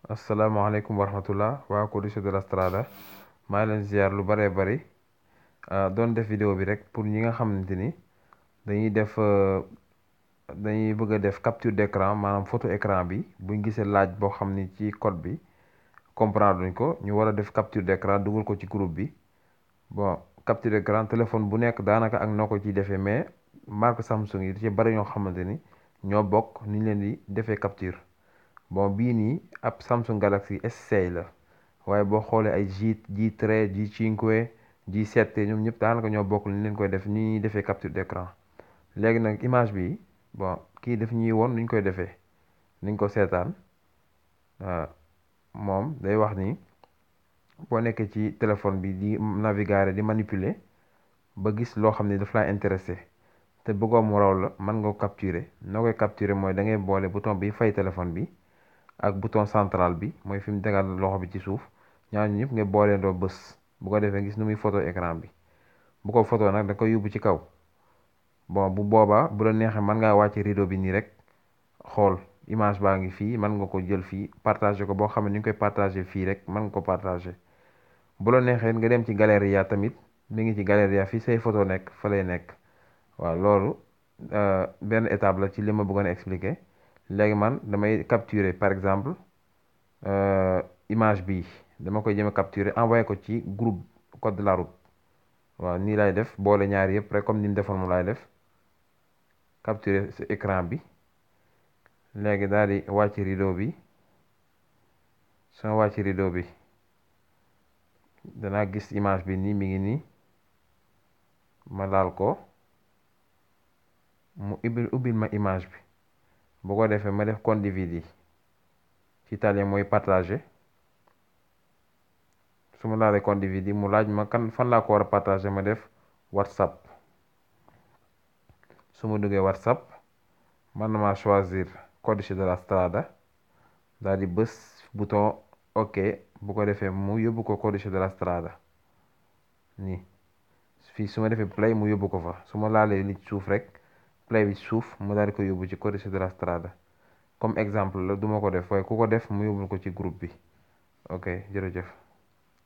asalaamaaleykum wa rahmatullah waa Codice de la Strada maa ngi leen ziar lu bëree bëri doon def vidéo bi rek pour ñi nga xamante ni dañuy def dañuy bëgg a def capture d'écran maanaam photo écran bi buñ gisee laaj boo xam ni ci code bi comprendre duñ ko ñu war a def capture d'écran dugal ko ci groupe bi bon capture d'écran téléphone bu nekk daanaka ak noo ko ciy defee mais marque Samsung yi da ci bëri ñoo xamante ni ñoo bokk ni ñu leen di defee capture. bon bii nii ab Samsung Galaxy S6 la waaye boo xoolee ay G3 G5 G7 ñoom ñëpp daanaka ñoo bokk ni leen koy def ni ñuy defee capture d'écran léegi nag image bi bon kii daf ñuy woon nuñ koy defee niñ ko seetaan moom day wax ni boo nekkee ci téléphone bi di navigare di manipuler ba gis loo xam ne daf laa intéressé te bëggoo mu raw la mën nga ko capturer noo koy capturer mooy da ngay boole bouton bi fay téléphone bi ak bouton central bi mooy fi mu tegal loxo bi ci suuf ñaar ñëpp nga booleendoo bës bu ko defee gis nu muy photo écran bi bu ko photo nag da koy yóbbu ci kaw bon bu boobaa bu la neexee mën ngaa wàcc rideau bi nii rek xool image baa ngi fii mën nga ko jël fii partagé ko boo xam ne ni nga koy partagé fii rek mën nga ko partagé bu la neexee nga dem ci galeria tamit mi ngi ci galeria fii say photo nekk fa lay nekk waaw loolu benn étape la ci li ma bëggoon a expliquer léegi man damay capturer par exemple image bi dama koy jëm a capturer envoyé ko ci groupe code de la route waaw nii lay def boole ñaari yëpp rek comme ni mu defoon mu lay def capturer sa écran bi léegi daal di wàcc rideau bi soo wàcc rideau bi danaa gis image bi nii mi ngi nii ma laal ko mu ubbil ma image bi bu ko defee ma def condividi ci italien mooy partager su ma laalee condividi mu laaj ma fan laa ko war a partager ma def whatsapp su ma duggee whatsapp man na maa choisir Codice de la Strada daal di bës bouton ok bu ko defee mu yóbbu ko Codice de la Strada nii fii su ma defee play mu yóbbu ko fa su ma laalee li ci suuf rek play bi suuf mu daal di ko yóbbu ci Codice de la Strada comme exemple la duma ko def waaye ku ko def mu yóbbul ko ci groupe bi ok jërëjëf